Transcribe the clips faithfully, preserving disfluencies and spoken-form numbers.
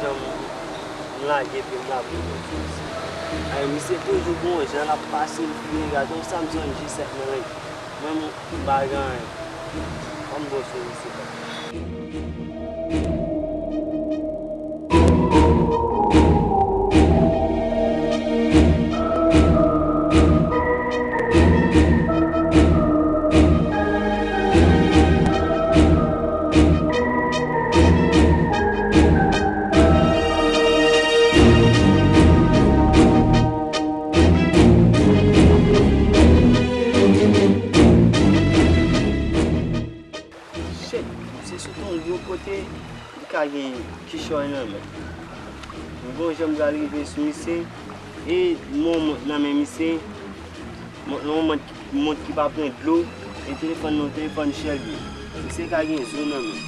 Jan m lage pye m la pou m kontinye. Ay, misye toujou gon jan l ap pase l fini gade yon Samson G sèt nan men l. Mwen, m pa gen anyen. Ban m bon sou misye. Shit, misye sot yon gwo kote, li ka gen kichòy nan men. M gon jan m pral rive sou misye, e m wè yon mont nan men misye, mont lan yon mont, mont ki pa pran dlo, e telefòn nan yon telefòn chèlbye. Misye ka gen zo nan men.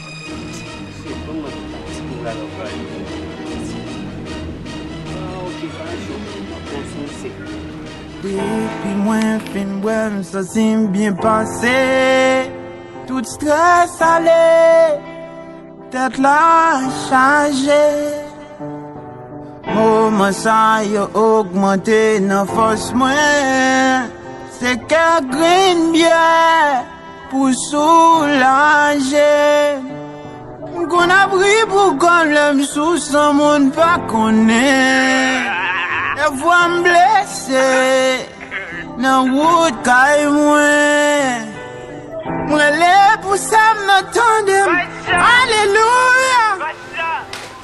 Shit, ban m mande yon ti kou la nan pale. Ah, ok, pa cho, m ap pran sou misye. Depi mwen fin bwè, m santi m byen panse. Tout strès ale, tèt la chaje. Moman sa yo ogmante nan fòs mwen. Se kè grenn byè pou soulaje. M konn ap ri pou kò m lè m sou san moun pa konnen. Lè vwa m blese nan wout kay mwen. M rele pou sa m nan tande m. Alelouya.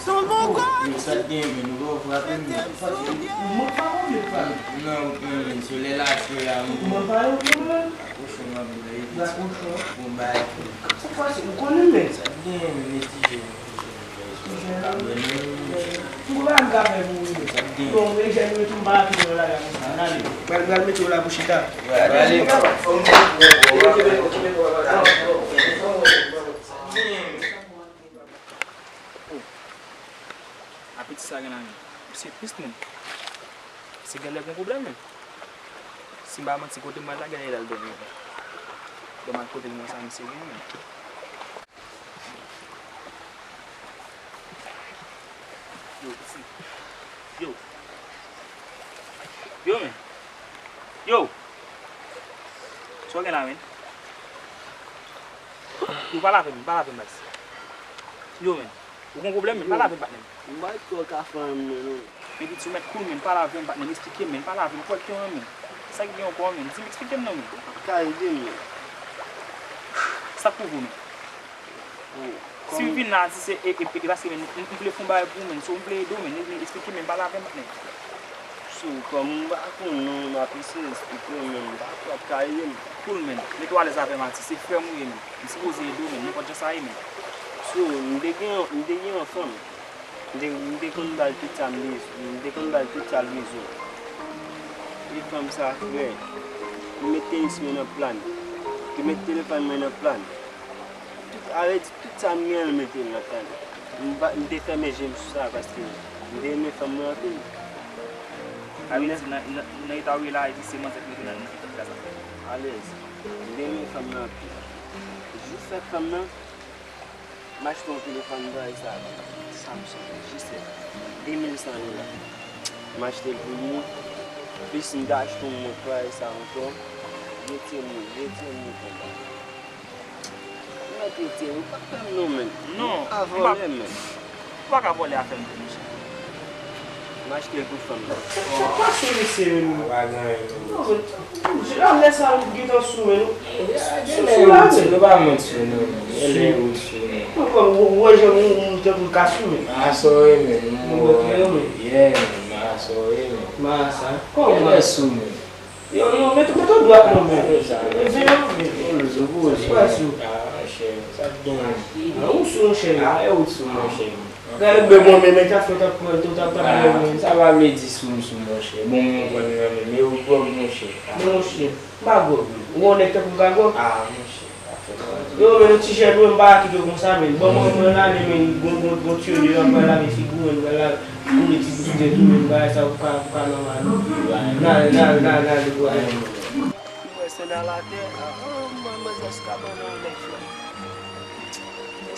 Son bon God. Sa t gen, men nou pa frape m. Non, men solèy la fre la, men. Raproche w anpil, wi. Raproche w. Bon, bay. Sa pase, ou konnen, men. Sa t gen, men, ti jèn. Ti jèn. Ou pa m ka fè pou ou. Sa t gen. Bon, men jèn, men tou, m pa rakonte w la, la, konsa. N ale. Pral, pral mete w la pou chita. Pral, pral. Oh. Apeti sa gen la menm. Misye tris menm. Misye genlè gen pwoblèm menm. Si m pa manti, kote m pral la, genlè l al dòmi menm. Dòmi kote m wè sa misye gen menm. Yo, piti. Yo. Yo, men. Yo! Sa w gen la, men? Yo, pale avè m, pale avè m, baz. Yo, men. Ou gon pwoblèm, men pale avè m, patnè m. M pa kwè w ka fè anyen, non, men. Men piti, ou mèt cool, men pale avè m, patnè m, eksplike m, men pale avè m, kwè ke anyen, men. Sa ki gen ankò, men? Di m, eksplike m, non, men. Ou ka ede m, men. Sa k pou vou, men? Si m vin la, di se, e, e, e, paske, men, m, m vle fè yon bagay pou ou, men. So, m vle ede w, men. Men, men, eksplike m, men, pale avè m, patnè. So, kòm m pa konn non, m ap eseye eksplike w, men m pa kwè w ap ka ede m. Cool, men. Mete w alèz avè m, atis. Se frè m ou ye, men. M sipoze ede w, men. Nenpòt jan sa ye, men. So, m te gen, m te gen yon fanm. M te, m te konn ba l tout sa m bezwen. M te konn ba l tout sa l bezwen. E fanm sa, frè, li met tenis mwen nan plan. Li met telefòn mwen nan plan. Tout, avè di, tout sa m gen, l mete l nan plan. M pa, m te fèmen je m sou sa paske m te renmen fanm nan anpil. Avè di, nan, nan, nan eta w ye la, e di se manzè k mete nan, nan klas la. Alèz. M te renmen fanm nan anpil. Jou fèt fanm nan, m achte yon telefòn bagay sa, Samsung G sèt, de mil san dola. M achte l pou li. Plis m te achte yon mont bagay sa ankò. Retire m, retire m nan konba. Mèt retire, ou pa fè m non, men. Non, ou pa vòlè, men. Ou pa ka vòlè afè m tou, mesye. M achte l pou fanm nan. Sa k pase, mesye, men? Pa gen anyen, non. Non, men, jan lè sa ou gentan sou, men, nou. Sou la, men. Nou pa mèt sou, non. Lè ou sou, non. Ou wè jan moun tankou l ka sou, men. Asore, men. Mwen, yeah, men. Asore, men. Marasa. Kòman? Lè sou, men. Yo, yo, met, met ou dwat non, men. Vin non, vin. Sa k pase? Ah, monchè. Sa k gen? Ah, ou sou, monchè. Ah, e ou sou, monchè. Gade bè bon, men, men, ta fè, ta pran, ta, ta, ta, ah, men. Sa pa vle di sou m, sou, monchè. Bon, mwen pran nan men, men ou gwòg, monchè. Monchè, m pa gwòg, non. Ou wè yon nèg tankou m ka gwòg? Ah, monchè. Yo, men, nou ti jèn, nou, m pa kite yo konsa, men. Bon, mwen, mwen, la, men, gon, gon, gon, tire deyò, m pral lave figi w, men, m pral lave, koule ti bout tèt ou, men, bagay sa, ou ka, ou ka nòmal, non. N ale, n ale, n ale, n ale, bro. Ou wè sandal atè, ah, ah, man, manzè ka ban nan nèg, frè.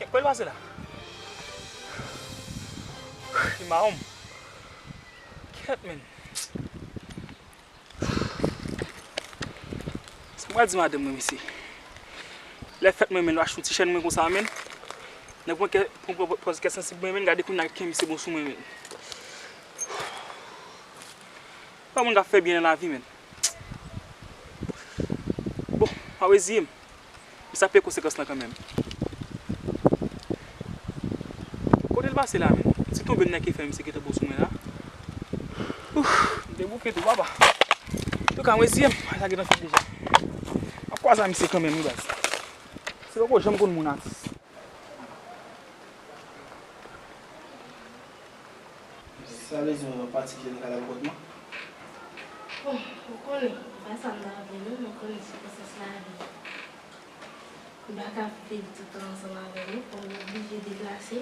Kèt, kòman l pase la? Li mawon. Kèt, men. Sa m pral di madanm mwen, mesye? Lè fèt mwen, men, w ach yon ti chèn mwen konsa, men. Nèg pran kè, pran, pran, pran kè sansib mwen, men, gade kounye a kè misye bon sou mwen, men. Pa moun k ap fè byen nan lavi, men. Bon, m ap reziye m. Men sa peye konsekans lan kanmenm. Kote l pase la, men? Ti tonbe m nan ki fè misye gentan bon sou mwen la. Ouf, m te bouke tou, papa. Antouka, m reziye m. Sa gentan fèt deja. M ap kwaze a misye kanmenm, wi, baz. Se poko janm konn moun atis. Sa vle di yon patikilye nan kay la pou kont mwen? Bon, ou konnen, e pa sa m ta vle non, men ou konnen sikonstans lavi. M pa ka viv toutan ansanm avè nou, fò m oblije deplase.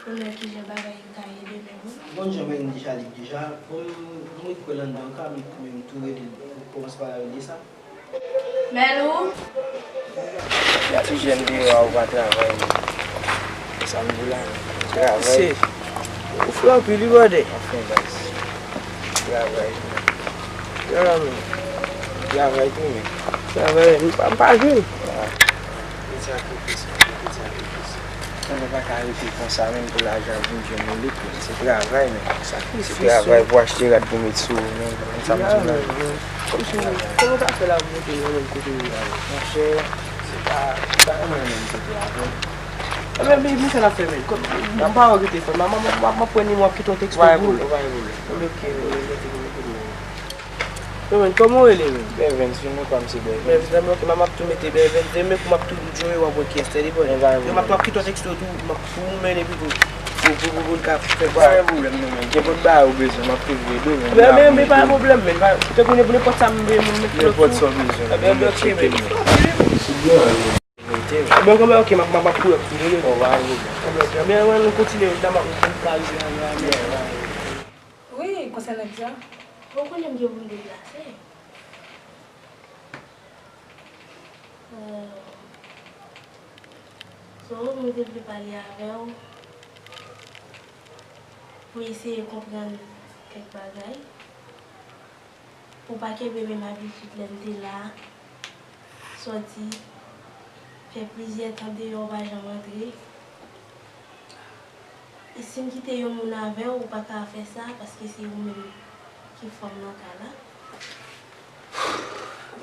Pou m wè kijan bagay yo ka ye demen pou nou. Bon, jan bagay m deja li deja, bon, m, m ret kwè ladan, m ka menm, menm tou rele l pou kòmanse pale avè l de sa. Mèlou. Gade ti jèn deyò a, ou pa travay. Sa m di la, travay. Se, ou fè anpil wi, brother. Anfen, baz. Travay. Travay tou, men. Travay, m pa, m pa jwe. Piti sakrifis, piti sakrifis. Mwen pa ka rete konsa, menm pou lajan vin jwenn ou lit, men. Se travay, men. Sakrifis, se travay pou achte rad pou met sou ou, men. Sa m di la. Kòmsi, kòman w ka fè la pou monte nan menm kote ou la, men? Monchè, se pa, se pa menm kote a, men. Ebyen, men, men sa n ap fè, men. Kòm, m pa wè w rete fè. M, m, m, m, m ap pran nimewo w ap kite yon teksto pou ou. Pa gen pwoblèm, pa gen pwoblèm. Ebyen, ok, men, men, men, men, men. Yo, men, kòman w rele, men? Bevens, vin nou pa m se Bevens. Bevens, men, ok, m ap tou mete Bevens, demen kou m ap tou joure w ap wè kiyès telefòn. Men pa gen pwoblèm. Yo, m ap tou ap kite yon teksto tou, m ap tou mennen epi tou. Pou, pou, pou, pou n ka fè sa. Pa gen pwoblèm, non, men. Gen pòt bagay ou bezwen, m ap toujou ede w, men. Men, men, men, pa gen pwoblèm, men. Pa, tankou nenpòt sa m, m, m, m, nenpòt sa w bezwen, men, ok, men. Ebyen, ok, m ap, m ap, m ap kouri ap tou, men. Bon, pa gen pwoblèm. Ebyen, ok, ebyen, ann kontinye, m ta, m ap, m pa rive an, an, an. Wi, konsènan Dia. Ou konnen m gen pou m deplase. Euh, so, mwen te vle pale avè w pou eseye konprann kèk bagay. Ou pa kenbe menm abitid lè m te la, sòti, fè plizyè tan deyò, ou pa janm rantre. E si m kite yon moun avè w, ou pa ka fè sa, paske se ou menm ki fanm nan kay la.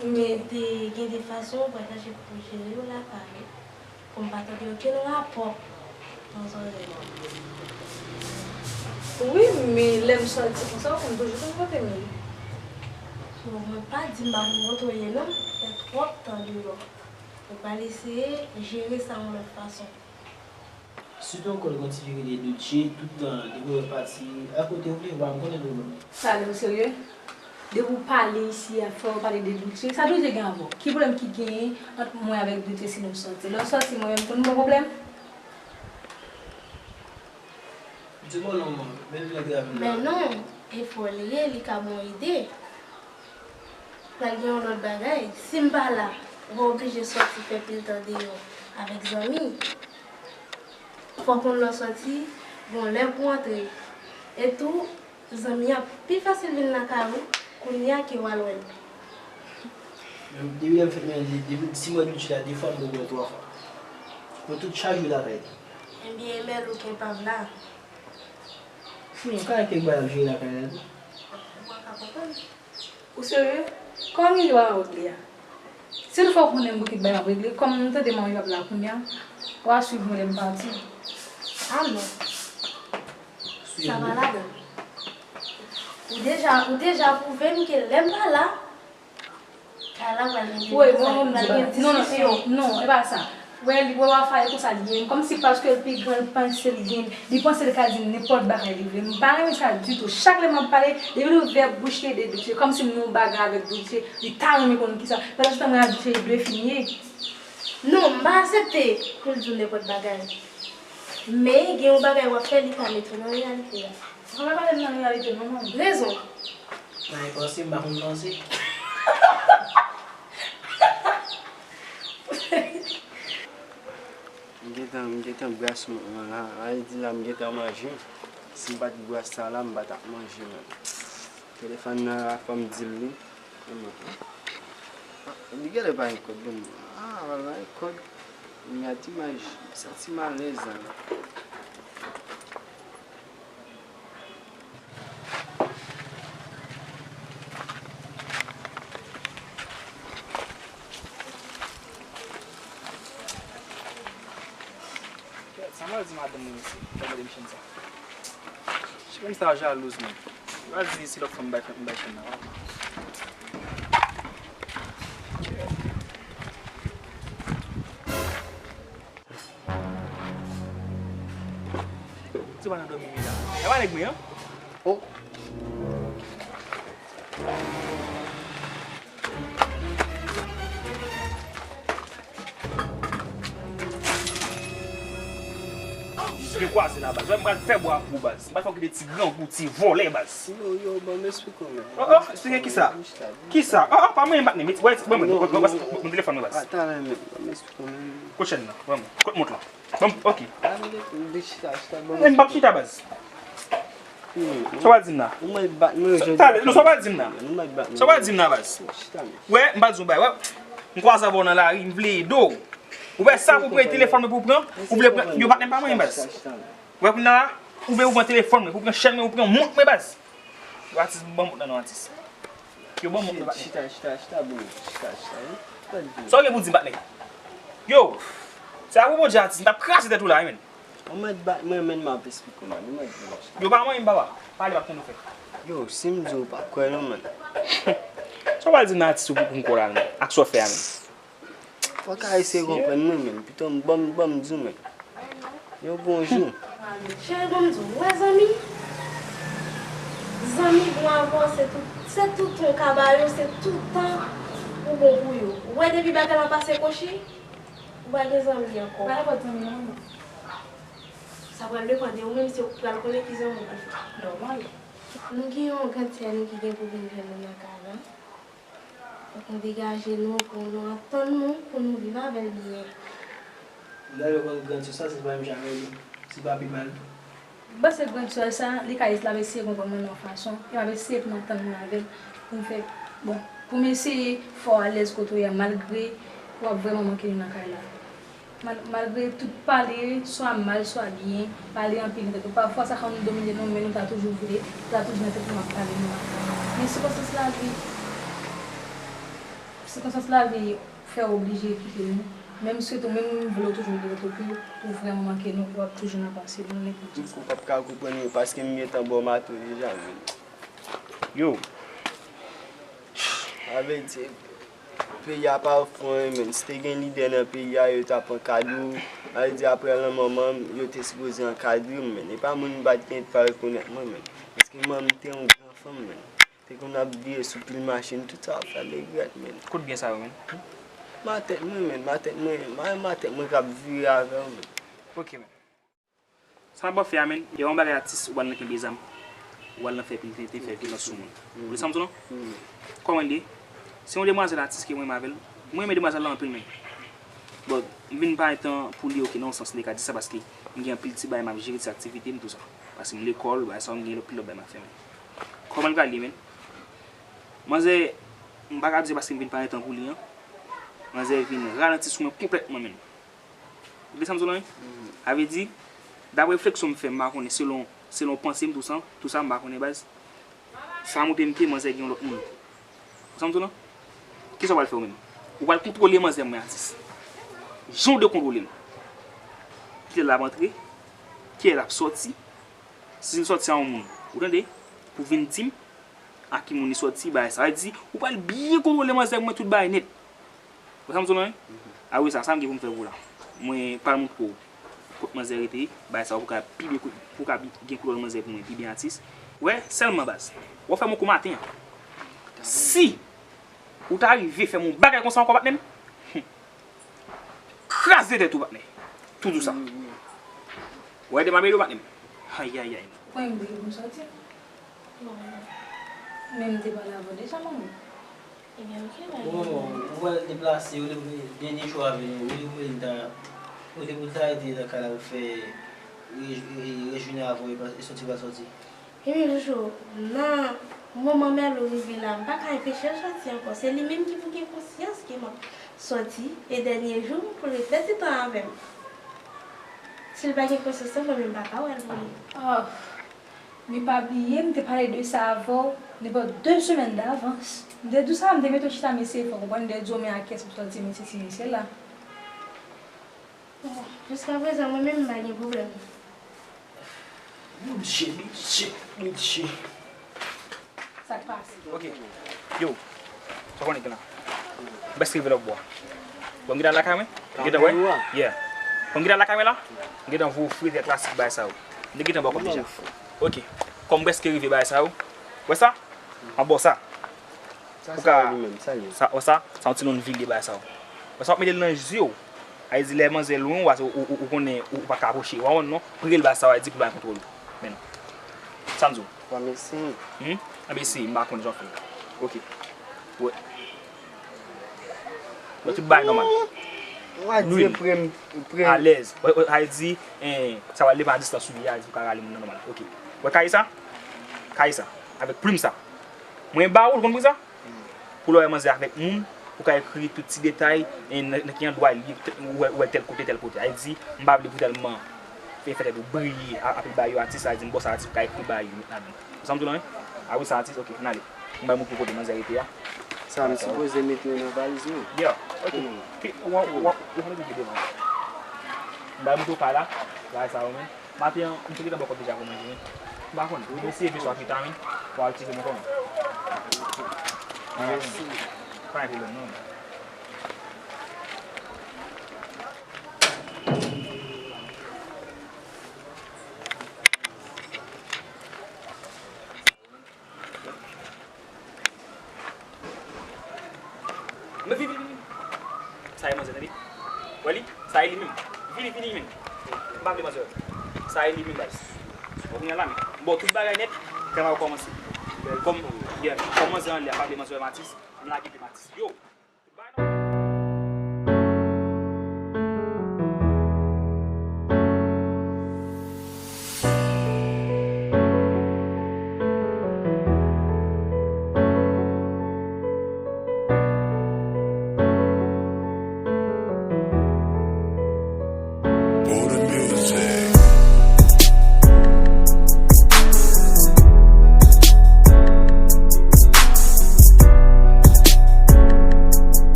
Men gen de, gen de fason ou pral chache pou jere yo lakay ou, pou m pa tande okenn rapò nan zòrèy ou. Wi, men lè m sòti konsa, ou konn toujou konn kote m ye. Bon, mwen pa di m pa konn kote w ye non, fè twòp tan deyò. Mwen pral eseye jere sa yon lòt fason. Sitou ankò, l gon ti fi ki rele Doutche, tout tan, depi w wè l pati, a kote w vle, w pa m konnen l ou non. Sa, lè w serye? Depi w pale isi a, fò w pale de Doutche. Sa Doutche gen avè w? Ki pwoblèm ki genyen ant mwen avèk Doutche si nou sòti? Lè w sòti, mwen menm pou nou ban pwoblèm? Di bon non, men vin antre avè m la. Men non, efò li ye, li ka bon ide. Pral gen yon lòt bagay. Si m pa la, ou pa oblije sòti fè pil tan deyò avèk zanmi. Fò w konn lè w sòti, gen yon lè pou w antre. E tou, zanmi an pi fasil vin lakay ou kounye a ke w al wè l. Men depi lè m fèt, men depi si m wè Doutche la, de fwa m poko wè l twa fwa. Mwen tout chak jou lakay li. Ebyen, e bèl ou gen pa m la. Sinon, ka gen kèk bagay ap jere lakay la tou. Ou pa ka konprann. Ou serye? Kòman m gen dwa regle a? Si toutfwa w konnen m gen kèk bagay m ap regle, kòm m tande manmi p ap la kounye a, w a swiv mwen lè m pati. A non. Sa pa ladan. Ou deja, ou deja pwouve m ke lè m pa la, kay la pral gen de... Wi, bon, m di w bagay. Non, non, non, e pa sa. Wè, li wè w a faye konsa li ye. Kòmsi paske l pi gran, li panse l gen, li panse l ka di m nenpòt bagay li vle. M pa renmen sa ditou. Chak lè m ap pale, depi l ouvè bouch li, de Doutche. Kòmsi m gen yon bagay avèk Doutche, li ta renmen konn kisa. Pandan se tan mwen ak Doutche, li dwe fin ye. Non, m pa aksepte pou l di w nenpòt bagay. Men, gen yon bagay w ap fè, li ka met ou nan reyalite a. Ou pa ka pale m nan reyalite non, manmi. Rezon. Nan e panse, m pa konn panse. M gentan, m gentan bwè sou mwen la. Sa vle di la, m gentan manje. Si m pa t bwè sa la, m pa t ap manje menm. Telefòn nan la, fò m di l li. Kòman? Ah, li genlè pa gen kòd, bon. Ah, pa gen kòd. M gade imaj, m santi m alèz la. Sa m al di madanm mwen isi, fè mande m chenn sa. Chèn sa jalouz, man. Li pral di se lòt fanm m bay, m bay chenn nan. Ti pa nan dòmi wi la. E pa nèg mwen an. Oh. Gen kwaze la baz. Wè m pral fè bwa pou ou baz. M pral fè w kite ti grangou, ti vòlè baz. Yo, yo, ban m esplike w, men. Oh, oh, esplike kisa? Kisa? Oh, oh, pa manyen m pa t ni. Wè, wè, wè, wè, wè, wè, wè, wè telefòn mwen baz. Talè menm, ban m esplike w, men. Kot chèn nan? Wè mwen. Kot mont lan? Ban m, ok. Ban m de, de chita, chita, ban m. Men m p ap chita baz. Sa w pral di m la? Ou mèt bat mwen jodi. Talè, non, sa w pral di m la? Ou mèt bat mwen. Sa w pral di m la, baz? Chita, men. Wè, m pral di w bay, wè. M kwaze avè w nan lari, m vle ede w. Ou wè sa pou pran telefòn mwen pou pran? Ou vle pran, yo patnè pa mwen, baz. Chita, chita, men. Wè kounye a, ou vle ou pran telefòn mwen, pou pran chèn mwen, ou pran mont mwen, baz. Yo atis, ban mont nan non atis. Yo ban mont nan patnè. Chita, chita, chita, bro. Chita, chita, wi. Sa w gen pou di m, patnè? Yo, se apwopo de atis, m t ap kraze tèt ou la, wi, menn. Ou mèt bat mwen, menn, m ap esplike w, man. Ou mèt bat mwen. Yo pa manyen m, papa. Pale, m ap tande w fè. Yo, si m di w, ou p ap kwè non, menn. Sa w pral di nan atis ou pou, pou m kwè w la, menn? Ak sa w fè a, menn? Fò w ka eseye konprann mwen, menn. Pito m, ban m, ban m di w, menn. Yon bon jou. Cheri, ban m di w, ou wè zanmi? Zanmi bon avè w, se tout, se tout tan w ka ba yo, se tout tan ou bon pou yo. Ou wè depi bagay la pase kochi, ou pa gen zanmi ankò. Pale pa zanmi an non. Sa pral depann de ou menm si ou pral konnen ki zanmi w pral fè. Nòmal. Nou gen yon grann sè nou ki gen pou vin jwenn nou nan kay la. Fòk nou degaje nou pou nou antann nou, pou nou viv avè l byen. Lè yo konn grann sè sa, se pa menm jan avè li, se pa pi mal. M panse grann sè sa, li ka, l ap eseye konprann mwen nan yon fason, e m ap eseye pou m antann mwen avè l, pou m fè, bon, pou m eseye fè w alèz kote w ye a, malgre w ap vrèman manke nou nan kay la. Mal-, malgre tout pale, swa mal, swa byen, pale anpil nan tèt ou. Pafwa, sa ka vin domine nou, men nou ta toujou vle, nou ta toujou nan tèt nou ap pale nou. Men sikonstans lavi, sikonstans lavi fè w oblije kite nou. Menm si tou, menm m vle w toujou kite tèt ou pou, pou vrèman manke nou, w ap toujou nan panse nou, nenpòt jan. M p ap ka konprann yo, paske m gentan ba w mato deja, men. Yo. Sa vle di, peyi a pa ofri w anyen, menn. Si te gen lidè nan peyi a, yo t ap ankadre w. Sa vle di, apre lanmò manman m, yo te sipoze ankadre m, menn. E pa moun m pa t gen pa rekonèt mwen, menn. Paske manman m te yon gran fanm, menn. Te konn ap vire sou pil machin, tout sa w ap fè a regrèt, menn. Kote byen sa yo, menn? Ma tèt mwen, menn, ma tèt mwen, ma, ma tèt mwen k ap vire avè w, menn. Ok, menn. Sa m ap fè a, menn, e yon bagay atis, ou pral nan kenbe zam, ou pral nan fè pil tenten, fè vyolans sou moun. Ou li sa m di w lan? Kòman l ye? Se yon demwazèl atis ke mwen menm avè l. Mwen renmen demwazèl la anpil, menn. Bon, m vin pa gen tan pou li, ok, nan yon sans, m te ka di sa, paske m gen anpil ti bagay m ap jere, ti aktivite m, tou sa. Paske m lekòl, bagay sa yo, m gen lòt, pil lòt bagay m ap fè, menn. Kòman l pral ye, menn? Manzè, m pa ka di se paske m vin pa gen tan pou li an. Manzè vin ralanti sou mwen konplètman, menn. Ou tande sa m di w lan, wi? Sa vle di, daprè refleksyon m fè, m pa konnen, selon, selon panse m, tou sa, tou sa, m pa konnen, baz. Sa montre m ke manzè gen yon lòt moun. Ou tande sa m di w lan? Kisa w pral fè ou menm? Ou pral kontwole manzè mwen, atis. Jan w dwe kontwole l. Kilè l ap antre, kilè l ap sòti, si l sòti a yon moun. Ou tande? Pou vin di m a ki moun li sòti, bagay sa. Sa vle di, ou pral byen kontwole manzè mwen tout bagay nèt. Wè sa m di w lan, wi? A wi, sa, sa m gen pou m fè pou w la. Mwen pral montre w kot manzè rete, bagay sa pou ka pi byen, pou ka bi-, gen kontwòl manzè pou mwen, pi byen atis. Wè, sèlman baz. W ap fè m yon kou maten an. Si ou ta rive fè m yon bagay konsa ankò, patnè m, kraze tèt ou, patnè. Tou di w sa. Wè, de m ap ede w, patnè m. Ayayay. Mwen, m bliye pou m sòti. Men m te pale avè w deja, manmi. Ebyen, ok, manmi. Bon, ou pral deplase, olye pou dènye jou avè nou, olye pou l ta, olye pou l ta rete nan kay la pou fè re-, re-, rejounen avè w e pa, e sòti pa sòti. Ebyen, Jojo, nan moman Mèlo rive la, m pa ka enpeche l sòti ankò. Se li menm ki pou gen konsyans ke m ap sòti, e dènye jou m pou l ret pèdi tan avè m. Si l pa gen konsyans lan, mwen menm m pa ka wè l pou li. Oh. Men pa bliye, m te pale de sa avè w nenpòt de semèn davans. M te di w sa, m te mete w chita, mesye, fò w konprann, m te di w, men a kiyès m sòti, men se ti mesye la. Bon, jiskaprezan, mwen menm, m pa gen pwoblèm. Bondye, Bondye, Bondye. Sa k pase? Ok. Yo, sa w konnen gen la. M prèske rive lòtbò a. Bon, m gentan lakay mwen. M gentan wè. Yeah. Bon, m gentan lakay mwen la. M gentan voye w fre, trè klasik, bagay sa yo. M te gentan ba w kòb deja. Ok. Kòm m prèske rive, bagay sa yo. Wè sa? M ap ba w sa. Sa, ou ka, sa li menm, sa li. Sa, wè sa? Sa yon ti lonnvil li, bagay sa yo. Wè sa, w ap mete l nan zye w. Sa vle di lè manzè lwen w, ou, ou, ou konnen ou pa ka apwoche. Ou pa konn non. Pre l, bagay sa yo, sa vle di pou l pa gen kontwòl ou. Men non. Sa m di w. Bon, mèsi. Hmm? Anben si, m pa konn jan w fè. Ok. Wè. Wè, tout bagay nòmal. Lwil. Alèz. Wè, wè, sa vle di, eh, sa va depann a distans ou ye a, ou ka rale moun nan nòmal. Ok. Wè kay sa? Kay sa, avèk plim sa. Mwen ba ou l, konn pri sa? Pou lè w wè manzè avèk moun, ou ka ekri tout ti detay, e nan, nan ki andwa li ye, ou wè, ou wè tèl kote, tèl kote. Sa vle di, m pa vle pou tèlman fè, fè tèt ou briye, a, apre ba yo atis, sa vle di, m ba w sa atis, ou ka ekri ba yo, met ladan. Ou sa m di w lan, wi? A wi, sa atis, oke, ann ale. M bay moutre w kote manzè rete a. Sa, m sipoze mete yo nan valiz mwen? Yeah, oke. Ki, w, w, w, w, w, devan. M bay moutre w kay la, bagay sa yo menm. Maten an, m te gentan bò kòb deja pou manje, wi. M pa konn. Mwen eseye ve swa pita, wi. Pou al tire mwen kòman. Mèsi. Pa gen pwoblèm, non. Men vini, vini, vini. Sa e manzè, tande. Wè li? Sa e li menm. Vini, vini, vini. M pa vle manzè. Sa e li menm, baz. Bon, kounye a la, men. Bon, tout bagay nèt. Travay kòmanse. Kòm, yeah, kòm manzè anlè a, pa vle manzè Matis. M lage pye Matis. Yo!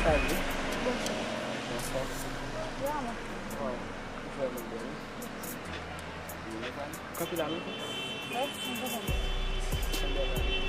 Salut. Bonswa. Bonswa. Waw, ou vrèman bèl, wi. Kanpe la, non? Mèsi, mwen kontan.